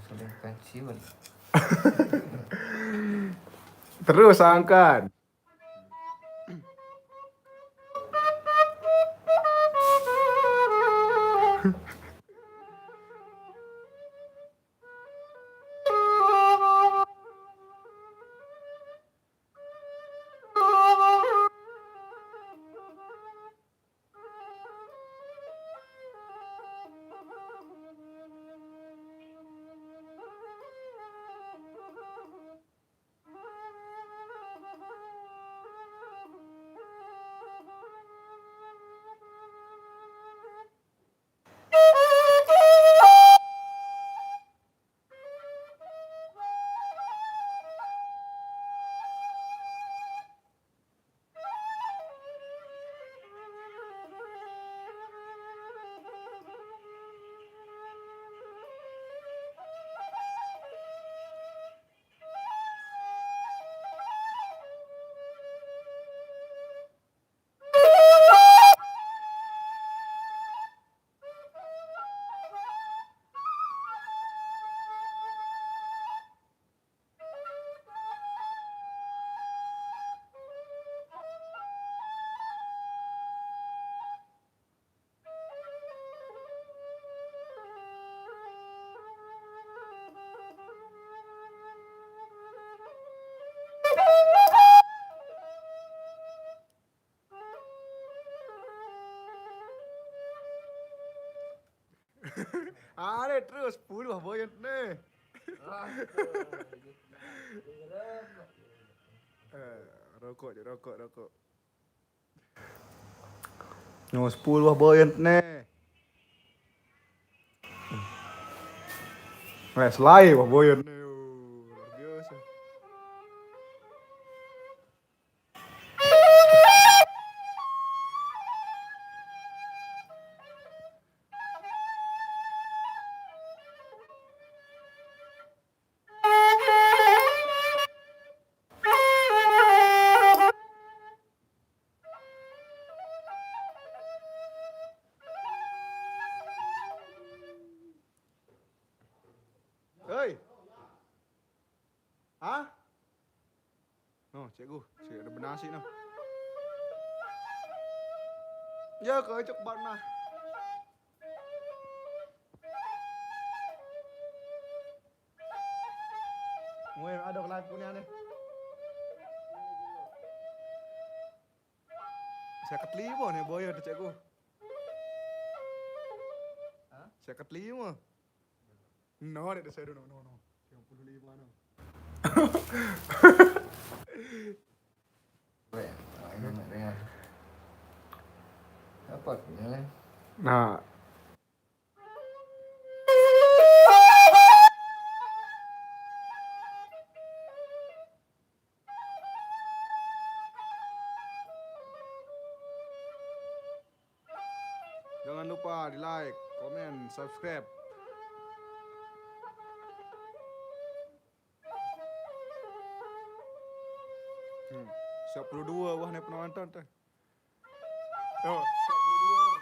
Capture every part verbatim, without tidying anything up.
Sudah pensiun. Terus angkat. Are terus puluh boyot nih. Eh, rokok, rokok, rokok. Nyo sepuluh boyot nih. Wes lai wah boyot nih. Luar biasa. Hei. Hah? No, cikgu, cek ada benasi no. Ya, kau cek bana. Woi, ada kelaku ni aneh. Seket lima nih boy ada cikgu. Seket lima. No, ada saya no, no, no. Tiga puluh lima no. Apa ya? Oh, ini Mak Rian. Apa artinya, Len? Nah, jangan lupa di like, komen, subscribe. Hmm. Siap puluh dua wah nih penonton tuh. Tuh, siap puluh dua tuh.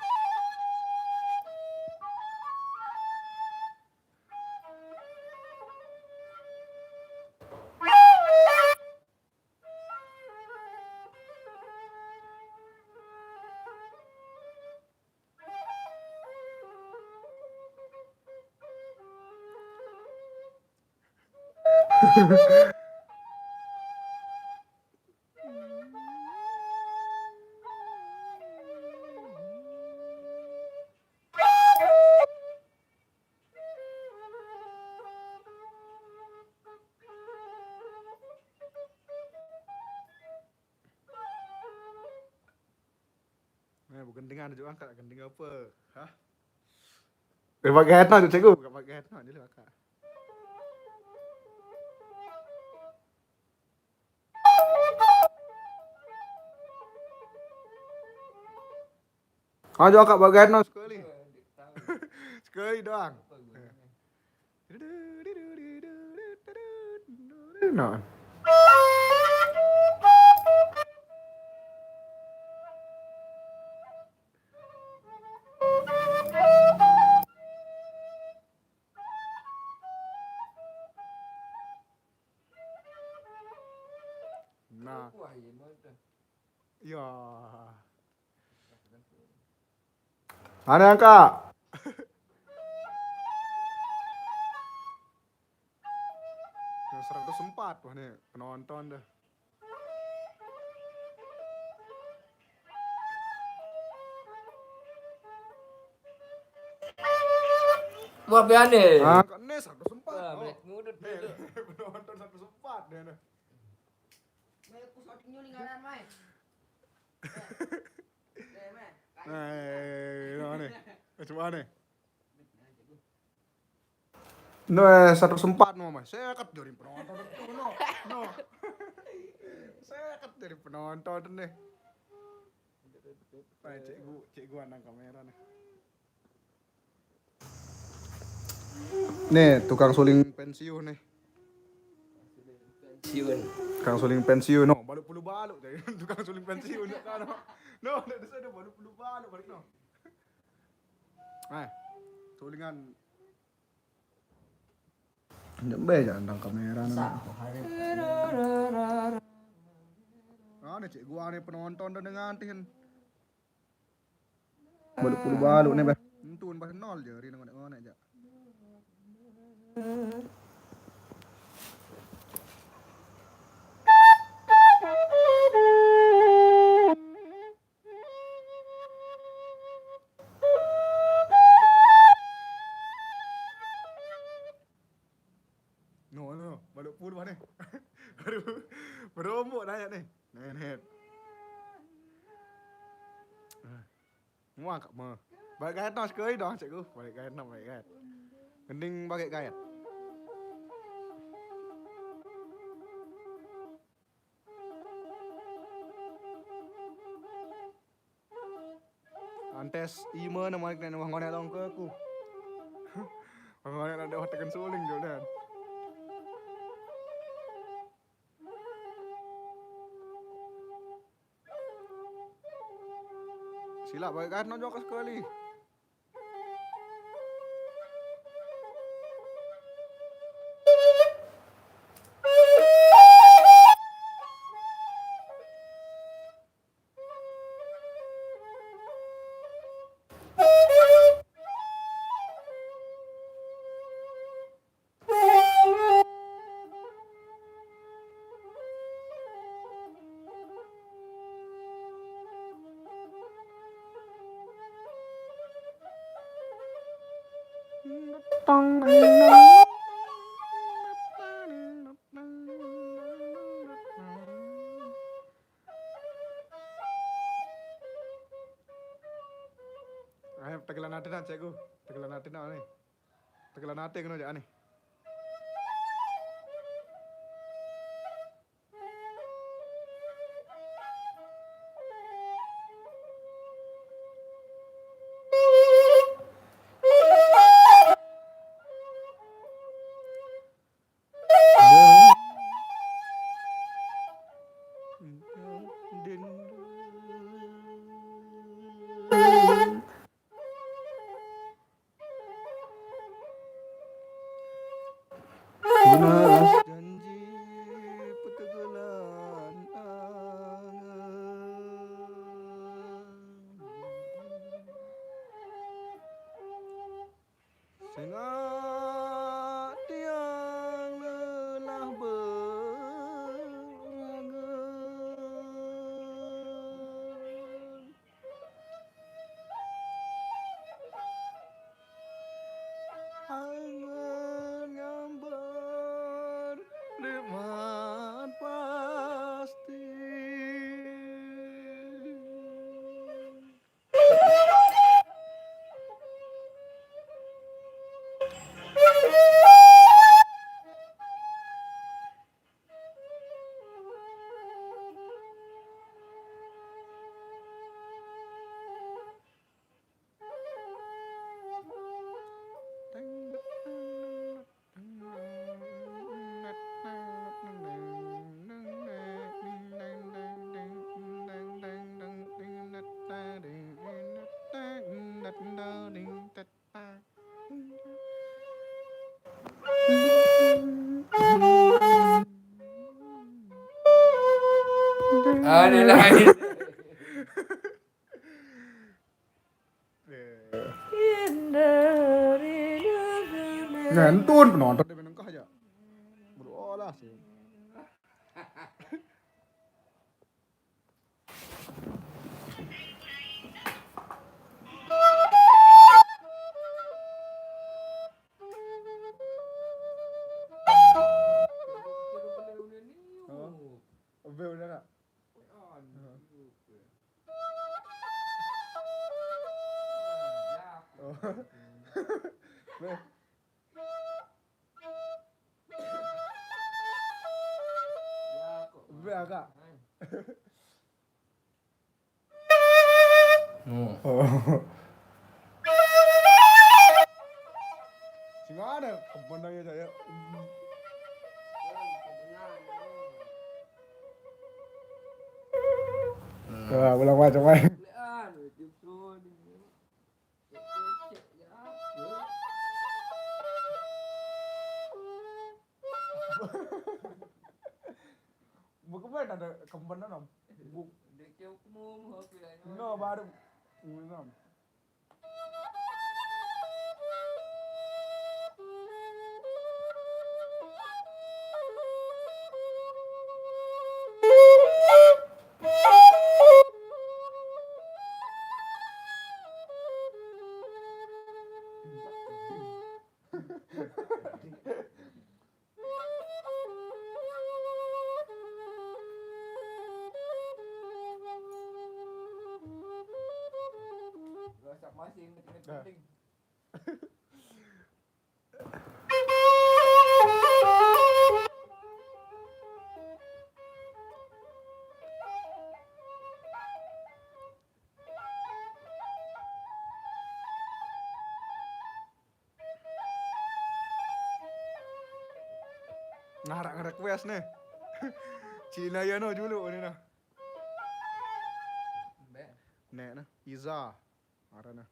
Eh, bukan dengan juga angkat, gending apa? Hah? Eh, pakai headphone tuh, cikgu. Bukan pakai headphone, dia pakai. Aja, Kak, bagian no sekali. Sekali doang. No. Ane angka. Seratus empat, wah, nih, penonton dah. Wah, piane. Angka nih seratus empat. Wah, Oh. berat ngudut Nih, dulu. Penonton seratus empat dia nih. Mai ku shooting nyuli ngaran mai. Nah, eh, no, nih. Eh, coba nih. No, eh, seratus empat no, Mas. Seket jadi penonton itu, no. No. Seket jadi penonton nih. Nah, cek gua, cek gua nang kamera nih. Nih, tukang suling pensiun nih. Siun. Tukang suling pensiun, no, balu pulu balu jadi tukang suling pensiun ya kan. No, no, di sana balu pulu balu balik no. Eh, sulingan. Jembe jangan nang kamera no. Sah, hari. Ane cek gua nih penonton dan ngantin. Balu pulu balu nih, bah. Entun pas nol je, ri ngonek-ngonek ja. No, no, balu pulu nih. Baru, baru ombok nanya nih. Nih, nih. Muak kak mah. Balik kait no sekali dong, cek gua. Balik kait no, balik kait. Gending balik kait. Antes ime nama kena wah ngonek long ke aku. Wah ngonek ada tekan suling juga dan. Sila balik kait no jokes sekali. Ayo, tegelan ati dan cekku. Tegelan ati no nih. Tegelan ati kena aja nih. Tunas janji petegelan angen. Sengak tiang lelah berangen. Angen ngambar nikmat pasti. Ada lain. Ngentun penonton dia menengkah aja. Berdoa lah sih. Oh. Obe udah kak. Oh. Beh. Beh, kak. Oh. Oh. Sing ada kebon aja saya. Wah, ulang macam main. Bukan main ada kebon, nom. Bu- No, baru. Nom. Gak usah masih inget-inget. Nah. Penting. Ngarak nge-request nih. Cilina ya no dulu ini nah. Nek nah, Iza. Marah nah.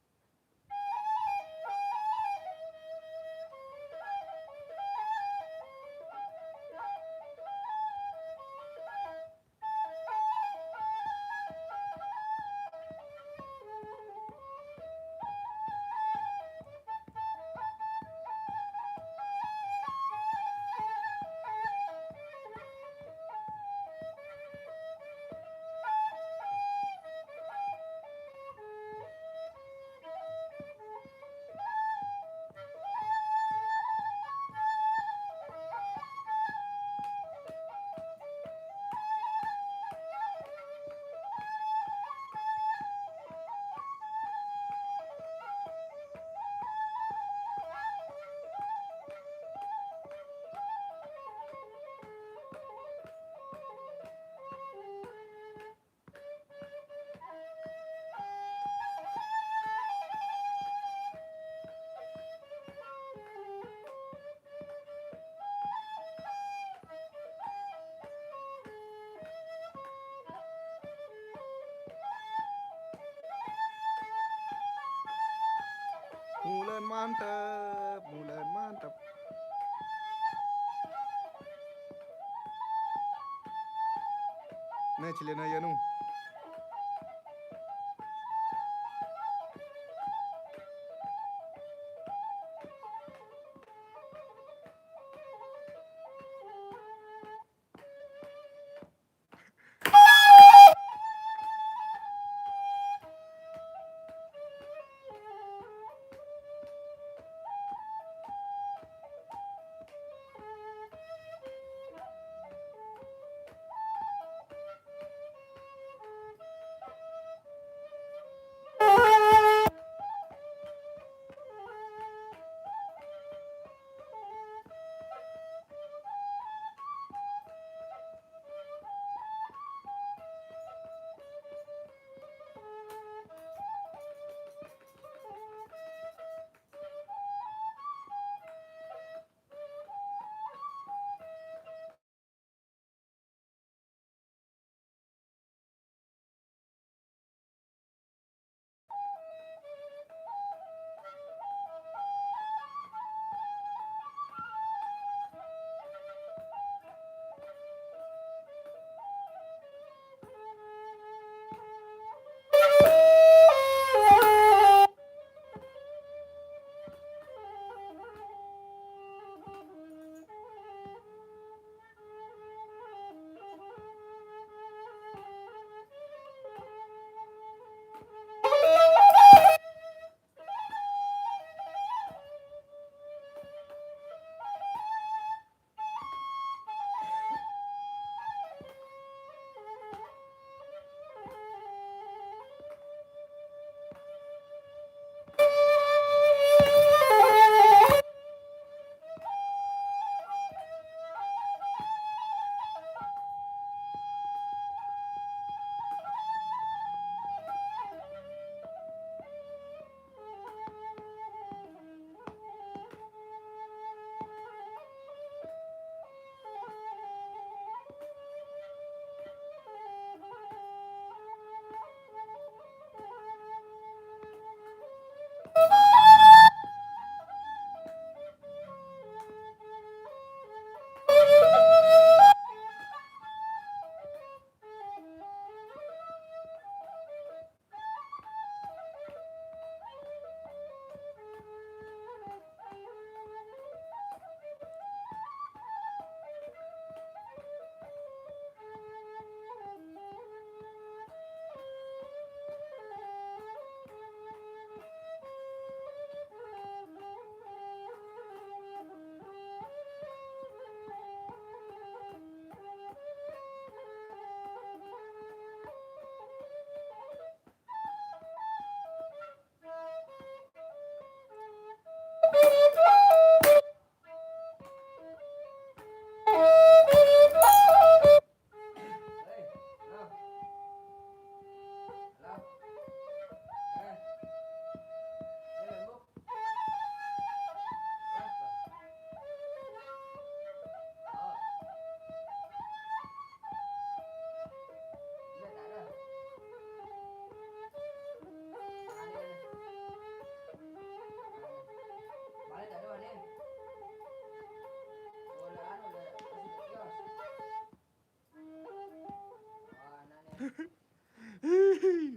Mulan mantep, mulan mantep. Nih, cilina ya nu.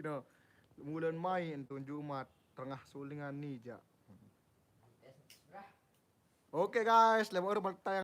No. Mulan mai entun Jumat tengah sulingan ni ja. Oke guys, lima orang bertayang